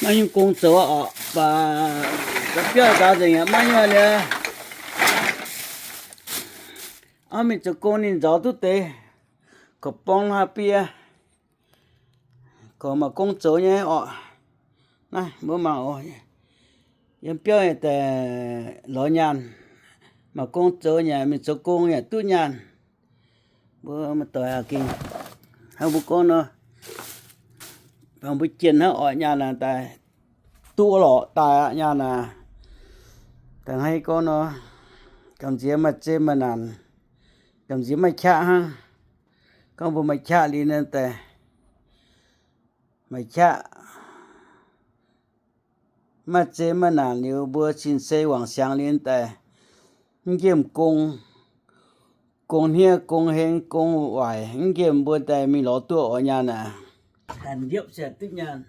Maiv nyungc gong zoux oc, baac biauv nzaaux nzengc yaac maiv nyungc liuz. Aav mingh zoux gong ninh nzaaux duqv deix, korv-borngv hlaax-bieqc, korv maaih gong zoux nyei oc. Naaiv mbuo mangc oc. Yiem biauv daaih lorz nyaanh, maaih gong zoux yaac mingh zoux gong yaac duqv nyaanh. Mbuo muoz-doic aac, gengh hnangv mbuo gorngv nor, mbuo jienh hnangv oix nyaanh naaic daaih, duqv lorqc daaih aqv nyaanh naaic. Da'hnangv gorngv nor, gamh nziex maaih zei maaih naanc, gamh nziex maaih qaqv hnangv. Gorngv mbuo maaih qaqv liuz naaiv daaih, maaih qaqv, maaih zei maaih naanc liuz mbuo cin-sei wangc siangx liuz daaih, mv nqemh gong, gong hniev, gong heng, gong waaic, mv nqemh mbuo daaih mingh lorz duqv oix nyaanh aqv. Hanc ndiepv se duqv nyaanh,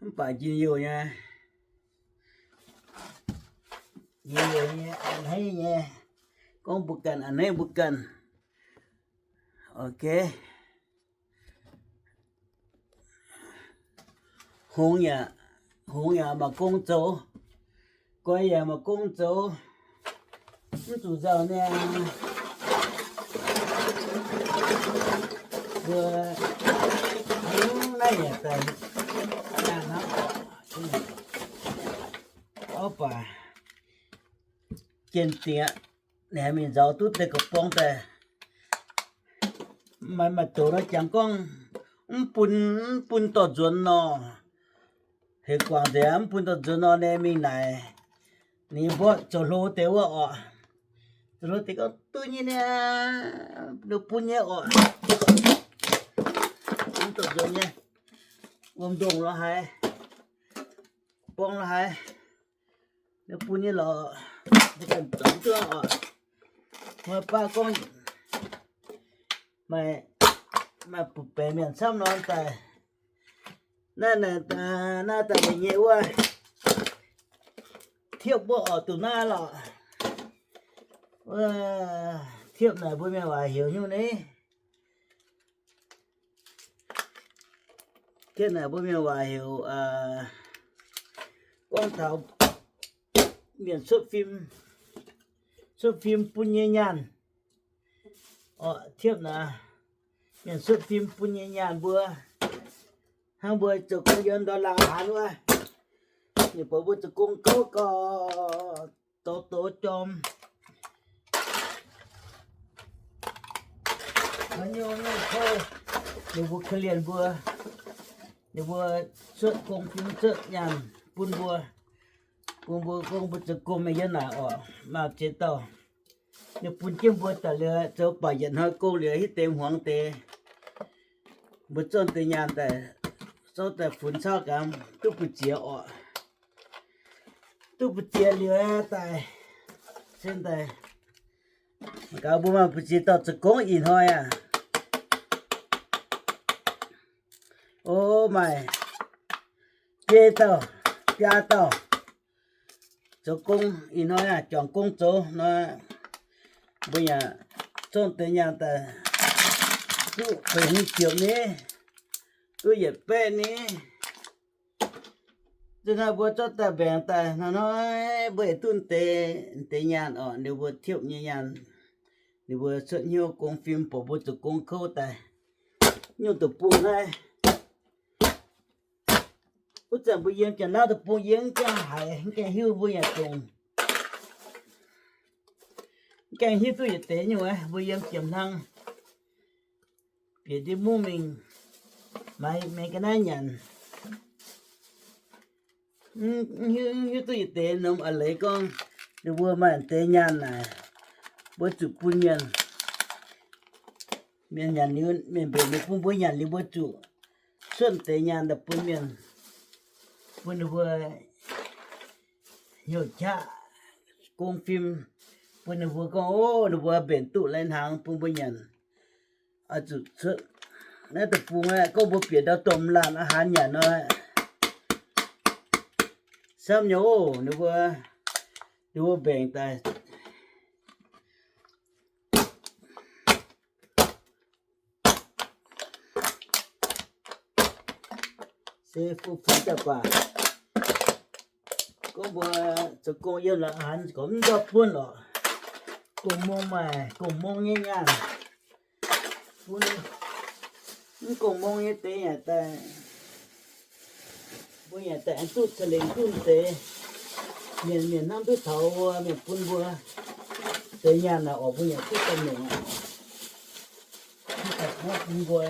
mv baac njien-youh nyei, njien-youh nyei, a'hneiv nyei. Gorngv mbuo ganh, a'hneiv mbuo ganh. Ok. Hngongx yaac, hngongx yaac maaih gong zoux, guai yaac maaih gong zoux, mv zuqc nzauh niaa. Mbuo hnangv naaiv yaac daaih nyaanh hnangv. Orv baac jien dingc aqv, naaiv mingh nzaaux duqv deix korv-borngv daaih. Maaih, maaih doz nor jangx gorngv mv bun, mv bun dorh nzuonx nor, heuc guangc nzengc, mv bun dorh nzuonx nor, naaiv mingh naaic, ninh mbuo zoux hlo deix wuov orqc. Zoux hlo deix gorngv duqv nyei niaa, ninh bun nyei orqc. Mv dorh nzuonx nyei, wuom-ndongh lorz haaix, borngz lorz haaix, ninh bun nyei lorqc, ninh ganh zoux duqv oc. Maaih baav gorngv maaih, maaih butv-baengx mienh camv nor daaih, naaiv, naaiv daaih nyei wuov, tiepv mbuo oc, duqv naaiv lorqc. Wuov tiepv naaic mbuo mienh waac heuc nyungc ni. Tiepv naaic mbuo mienh waac heuc, gorngv taux mienh cuotv fim, cuotv fim bun nyei nyaanh. Orqc, tiepv naaic, mienh cuotv fim bun nyei nyaanh mbuo, hnangv mbuo zoux gong yiem ndorm laangz hnaangx wuov, ninh mbuo mbuo zoux gong kouv gau, douz douz jorm. Ninh mbuo korv-lienh mbuo, ninh mbuo cuotv gong fim cuotv nyaanh bun mbuo, bun mbuo gong mbuo zoux gong mingh yiem naaic orqc, maaih ziex dauh. Ninh bun jienv mbuo daaih liuz zoux baac yietc hnoi gong liuz hitv deix hmuangx deix, mbuo zorqv deix nyaanh daaih, zorqv daaih funx caux gaax duqv buoz-ziex orqc. Duqv buoz-ziex liuz daaih, se daaih, gaax mbuo maaih buoz-ziex dauh zoux gong ih hnoi aqv. O, maaih biei dauh, biaa dauh zoux gong ih hnoi aqv, juangc gong zoux nor, mbuo yaac zorqv deix nyaanh daaih duqv feix hmz ziepc ni, duqv yietc baeqv ni. Zinh hnoi mbuo zorqv daaih mbaengx daaih hnoi-hnoi mbuo yietc duqv deix, deix nyaanh orqc, ninh mbuo tiepv nyei nyaanh, ninh mbuo cuotv hnyouv gong fim borc mbuo zoux gong kouv daaih. Nyungc deic-bung naaiv, wuov zanc mbuo yiem janx-lauv deic-bung yiem mv gaengh haiz, mv gaengh hiuv mbuo yaac dongc, mv gaengh hiuv duqv yietc deix nyungc aqv. Mbuo yiem jiem hnangv, bieqc ndiev mungv mingh, maaih mengh ga'naaiv nyanc. Mv hiuv, mv hiuv duqv yietc deix norm a'leiz gorngv ninh mbuo maaih deix nyaanh naaic, mbuo zuqc bun mienh. Mienh nyanc liuz, mienh mbenc liuz bun mbuo nyanc liuz, mbuo zuqc cuotv deix nyaanh daaih bun mienh, bun ninh mbuo hnyouv qaqv gong fim, bun ninh mbuo gorngv, o, ninh mbuo mbenc duqv lai hnaangx bun mbuo nyanc. Oix zuqc cuotv naaiv deic-bung aeqv, gorngv mbuo bieqc ndau domh laanh aqv, haaix nyanc nor, samv nyei oc. Ninh mbuo, ninh mbuo mbaengc daaih. Deix fu-fun daaih baac, gorngv mbuo zoux gong yiem la'hnaanx gorngv mv ndortv buonv lorqc. Gong mong maaih gong mong nyei nyaanh. Mv gong mong nyei deix yaac daaih, mbuo yaac daaih aengx duqv ca'lengc duqv deix. Mienh, mienh hnamv duqv taux mbuo, mienh bun mbuo deix nyaanh naaic oc, mbuo yaac duqv daaih nyungc aqv. Mv baac hnamv bun mbuo,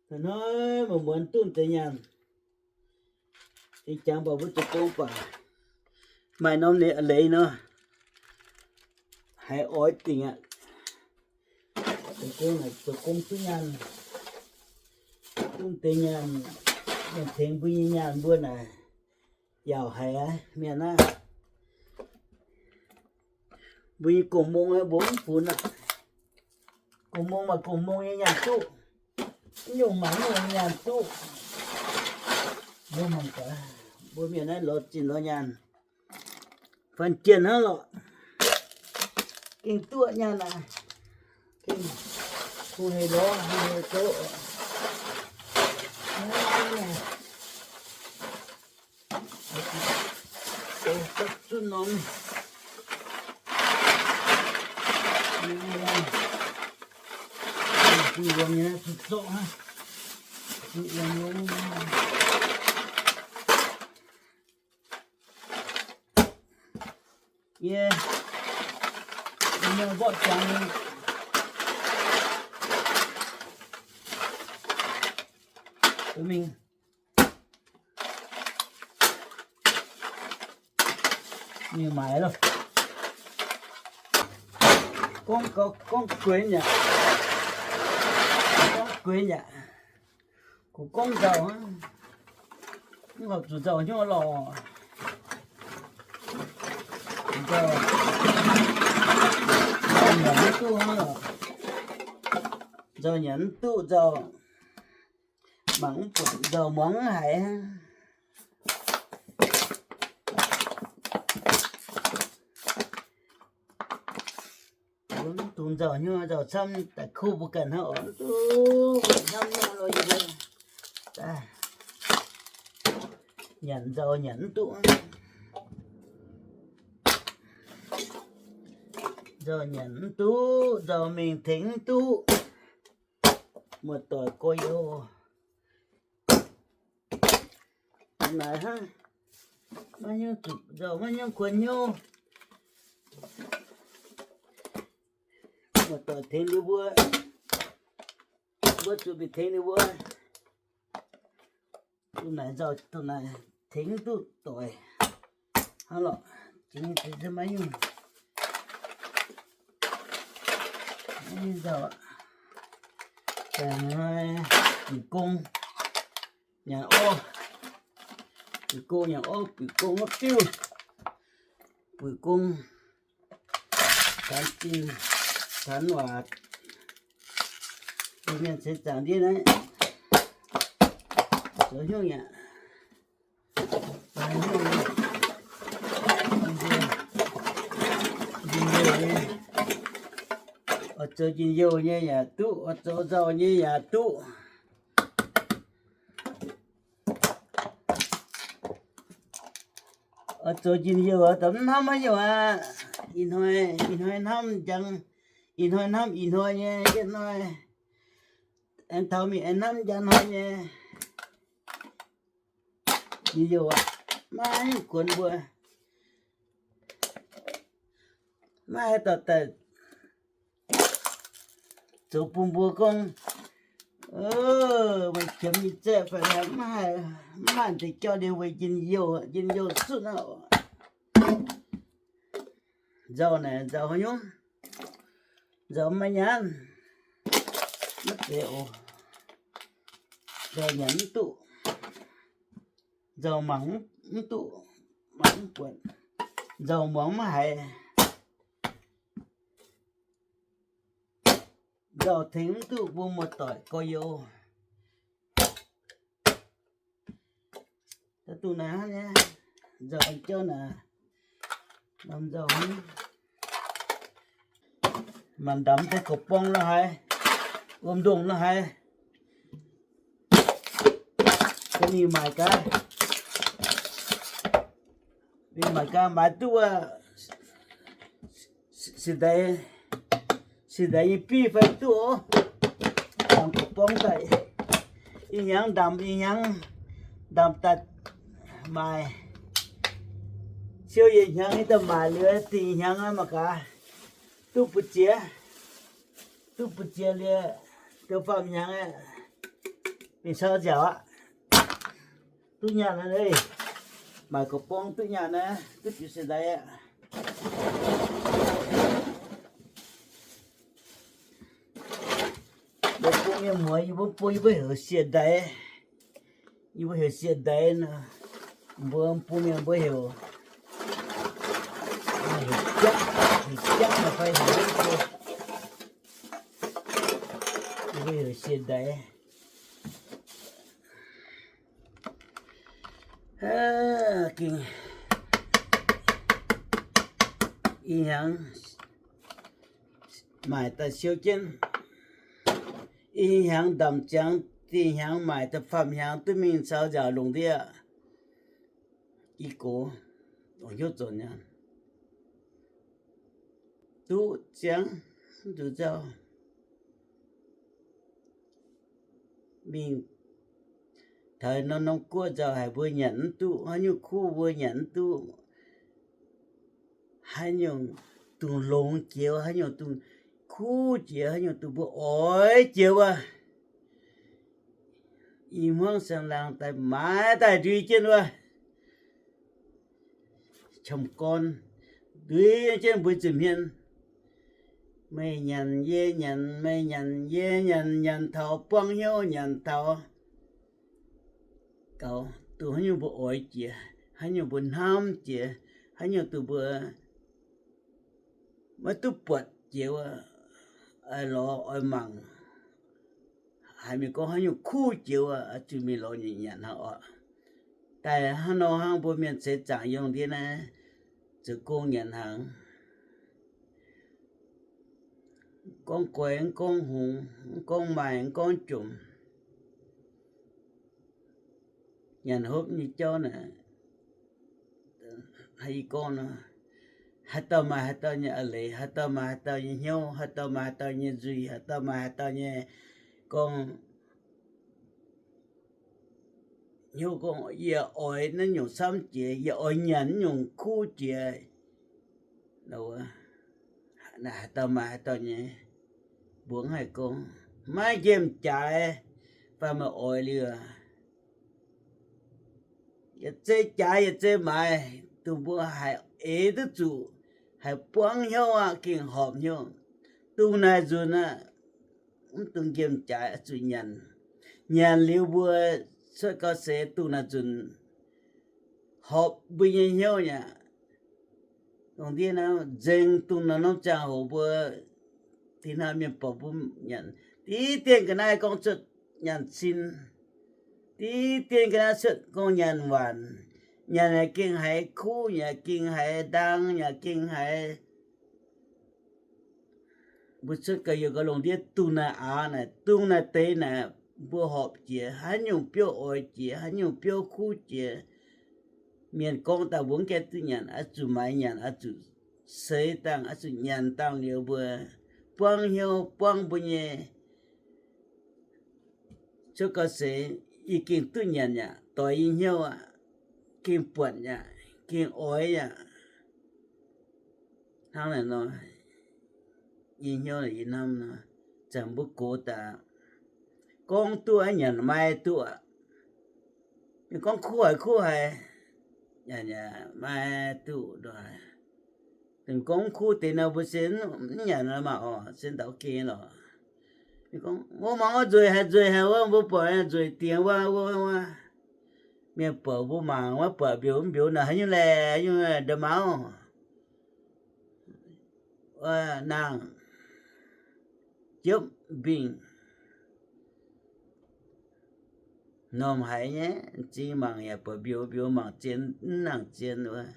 hnoi-hnoi muonz-muonz duqv deix nyaanh. Ih jangx baac mbuo zoux gong baac maaih norm ninh a'leiz nor, haiz oix dingc aqv. Zoux gong naaic zoux gong duqv nyaanh, duqv deix nyaanh, mienh tengx mbuo nyei nyaanh mbuo naaic yaauc haic aqv mienh aav. Mbuo nyei gong mong mbuo mv funx aqv. Gong mong maaih gong mong nyei nyaanh duqv, mv nyungc maaih mv nyungc nyei nyaanh duqv. Mbuo mangc gaax, mbuo mienh naaiv lorz zinh lorz nyaanh, fanh jienh hnangv lorqc. Gengh duqv nyaanh aqv. Gengh hungh hec lorz hungh hec zoux. Yie, yie mborqv jangx mingh. Mingh maaiz loh. Gorngv, gorngv gueix yaac, gorngv gueix yaac, kungx gorngv nzauh, mv horpc zuqc nzauh hnyouv lorqc. Nzauh, nzauh nyanc mv duqv hnangv lorqc. Nzauh nyanc mv duqv, nzauh mangc mv buatc, nzauh muangx mv haiz. Mv dungx nzauh hnyouv, nzauh camv daaih kuv mbuo ganh hnangv oc. Mv dungx hnamv nor lo yie mbuo nyanc nzauh nyanc mv duqv. Nzauh nyanc mv duqv, nzauh mingh tengx mv duqv. Muoz-doic gorx-youz, naaic hnangv, maiv hnyouv zuqc nzauh, maiv hnyouv kuonx hnyouv. Muoz-doic tengx ninh mbuo, mbuo zuqc mingh tengx ninh mbuo. Duqv naaic nzauh, duqv naaic tengx duqv doic hnangv lorqc. Jiex se maiv nyungc, maiv nyungc nzauh. Daaih hnoi buic gong nyanc orv, buic gong nyanc orv, buic gong wuov biuv, buic gong, taanx zinh, taanx waac, mienh ceix zaangc ndiev naaiv, zoux hnyouv yaac, njien-youh nyei, oix zoux njien-youh nyei yaac duqv, oix zoux nzauh nyei yaac duqv. Oix zoux njien-youh daaih mv hnamv haaix nyungc aqv. Ih hnoi, ih hnoi hnamv njang, ih hnoi hnamv ih hnoi nyei, yietv hnoi aengx taux mingh aengx hnamv njang hnoi nyei. Njien-youh aqv, maiv kuonx mbuo, maiv haaix dauh daaih zoux bun mbuo gorngv, meih qiemx nyei zaeqv fai mv maaih, mv maaih deix jauv liuz weic njien-youh, njien-youh zutv aqv. Nzauh naaic nzauh haaix nyungc? Nzauh maiv nyanc, maiv zeiz oc. Nzauh nyanc mv duqv. Nzauh mangc mv duqv, mangc mv buatc. Nzauh muangx maiv haiz. Nzauh tengx mv duqv mbuo muoz-doic gorx-youz. Da'duqv naaiv hnangv nyei, nzauh jauv naaic, norm nzauh hnangv. Maanc ndamx deix gorqv-borng lo haaix, wuom-ndongh lo haaix, deix Mingh maaic gaax, mingh maaic gaax, maaiz duqv wuov, se-, se-, se-, se-, se-, ndaix nyei biv fai duqv oc. Dangx gorqv-borngv daaih, ih hnyangx ndamc, ih hnyangx ndamc daaih maaic. Siou yietc hnyangx nyei daaih maaic liuz, da'nyeic hnyangx aqv mangc gaax, duqv buoz-jiex, duqv buoz-jiex liuz, da'faam hnyangx aqv, mingh caux nziaauc aqv. Duqv nyaanh naaiv, maaic gorqv-borngv duqv nyaanh naaiv, duqv jiex se-, ndaix aqv. Mbuo bung mienh muoz, yie mbuo bung yie mbuo heuc sie-ndaix. Yie mbuo heuc sie-ndaix nor, mbuo bung mienh mbuo heuc, heuc jaqv, heuc jaqv nor fai heuc, yie mbuo heuc sie-ndaix. Gengh ih hnyangx maaic daaih siou jienv. Ih hnyangx ndamc ziangx, da'nyeic hnyangx maaic, da'faam hnyangx duqv mingh caux nziaauc longc ndiev. I gox, longc hnyouv zoux nyaanh, duqv ziangx, mv zuqc nzauh. Mingh taux norm-norm guoqv nzauh haic, mbuo nyanc mv duqv, haaix nyungc kuv mbuo nyanc mv duqv, haaix nyungc dungx longx jiex, haaix nyungc dungx kuv jiex, haaix nyungc dungx mbuo oix jiex wuov, i hmuangv saeng-laangh daaih maaiz daaih ndui jienv wuov, qamv-gorn ndui jienv mbuo zuqc hmien. Meih nyanc yie nyanc, meih nyanc yie nyanc, nyanc taux buangv hnyouv, nyanc taux gaux, dongh haaix nyungc mbuo oix jiex, haaix nyungc mbuo hnamv jiex, haaix nyungc dongh mbuo maiv duqv buatc jiex wuov, lorz oix mangc. Haiz mingh gorngv haaix nyungc kuv jiex wuov, zuqc mingh lorz nyanc hnangv oc. Daaih hnangv nor hnangv mbuo mienh seix zaangc yiem ndiev naaiv zoux gong nyanc hnaangx, gorngv guai mv gorngv hngongx, mv gorngv maaih mv gorngv jomc. Nyanc hopv nyei jauv naaic, haaix dauh maaih haaix dauh nyei a'leiz, haaix dauh maaih haaix dauh nyei hnyouv, haaix dauh maaih haaix dauh nyei nzuih, haaix dauh maaih haaix dauh nyei gorngv hnyouv gorngv, yie oix naaiv nyungc camv jiex, yie oix nyanc naaiv nyungc kuv jiex. Naaiv haaix dauh maaih haaix dauh nyei mbuox haih gorngv, maiv nqemh jaaix fai meih oix liuz, yietc zei jaaix yietc zei maaiz, dongh mbuo haih eix duqv zuqc, haih buangv hnyouv aqv, gengh horpc hnyouv. Dongh naaic nzunc aqv, mv dungx nqemh jaaix, zuqc nyanc. Nyanc liuz mbuo cuotv gau seix dongh naaic nzunc horpc mbuo nyei hnyouv aqv. Dongh ndiev naaiv nzengc dongh naaiv norm ziangh hoc mbuo, dinh hnamv mienh borqc mbuo nyanc. Div dienh ga'naaiv gorngv cuotv nyanc cin. Div dienh ga'naaiv cuotv gorngv nyanc waanc. Nyanc yaac gengh haiz kuv, yaac gengh haiz ndaang, yaac gengh haiz mbuo cuotv gau yie gau lungh ndiev dungh naaic aav naaic, dungh naaic deix naaic, mbuo horpc jiex, haaix nyungc biouv oix jiex, haaix nyungc biouv kuv jiex. Mienh gorngv daaih mbuo mv gaengh duqv nyanc, oix zuqc maaiz nyanc, oix zuqc seix dangh, oix zuqc nyanc dangh liuz mbuo buangv hnyouv, buangv mbuo nyei cuotv gau seix, yie gengh duqv nyanc yaac doix yie hnyouv aqv, gengh buatc yaac gengh oix yaac hnangv naaic nor, yie hnyouv yie hnamv nor, zanc mbuo gox daaih gorngv duqv nyanc maiv duqv aqv. Gorngv kuv haic kuv haic, maiv duqv. Gorngv kuv deix nor mbuo se mv nyanc maah oc, se ndau geh lorqc. Gorngv wuov mangc wuov nzueic haic nzueic haic wuov, mbuo buatc nzueic dingc wuov, wuov, wuov. Mienh buatc mbuo mangc maiv buatc mbiouc mv mbiouc naaic haaix nyungc laeh, haaix nyungc nda'maauh, nangh jiepv mbingh. Normh haiz nyei, zingh mangc yaac buatc mbiouc, mbiouc mangc zien, mv nangc zien wuov.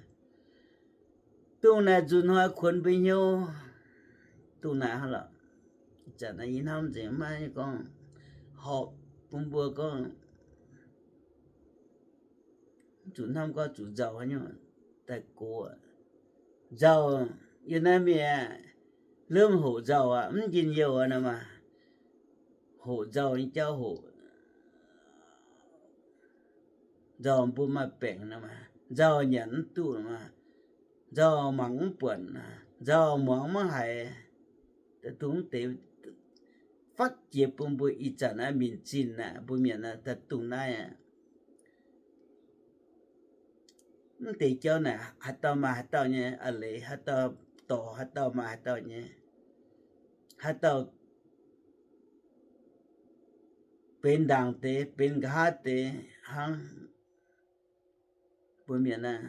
Dongh naaic nzunc hnoi kuonx mbuo hnyouv, dongh naaic hnangv lorqc. Ih zanc naaiv yie hnamv nzengc maiv gorngv horpc bun mbuo gorngv Zuqc hnamv gorngv zuqc nzauh haaix nyungc daaih gox. Nzauh yiem naaiv mienh, lemv hoqc nzauh aqv, mv njien-youh nor maah. Hoqc nzauh nyei jauv hoqc. Nzauh mbuo maaih baengc nor maah, nzauh nyanc mv duqv maah, nzauh mangc mv buatc, nzauh muangx maiv haiz. Daaih dungx mv deix fatv jiex bun mbuo ih zanc naaiv minc zinh aqv, mbuo mienh daaih dungx naaiv aqv. Mv deix jauv naaic haaix dauh maaih haaix dauh nyei a'leiz, haaix dauh dorh haaix dauh maaih haaix dauh nyei, haaix dauh benx ndaangc deix, benx nqa'haav deix hnangv. Mbuo mienh aah,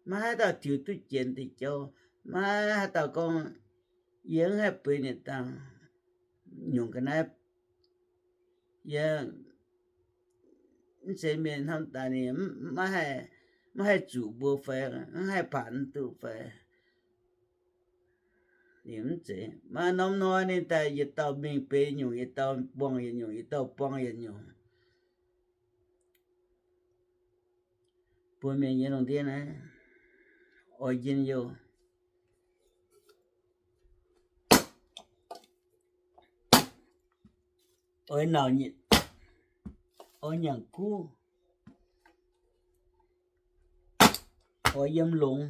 maiv haaix dauh tiux duqv jiex deix jauv. Maiv haaix dauh gorngv, yie mv haih bueix ninh dangh nyungc ga'naaiv. Yie mv zeiz mienh hnamv daaih ninh maiv haih zuqc mbuo fai mv haih paanx duqv fai. Ninh mv zeiz, maiv norm hnoi ninh daaih yietc dauh mingh benx nyungc, yietc dauh buangh yietc nyungc, yietc dauh buangh yietc nyungc. Mbuo mienh nyei lungh ndiev naaiv oix njien-youh, oix nauc, oix nyanc guv, oix yiem longx.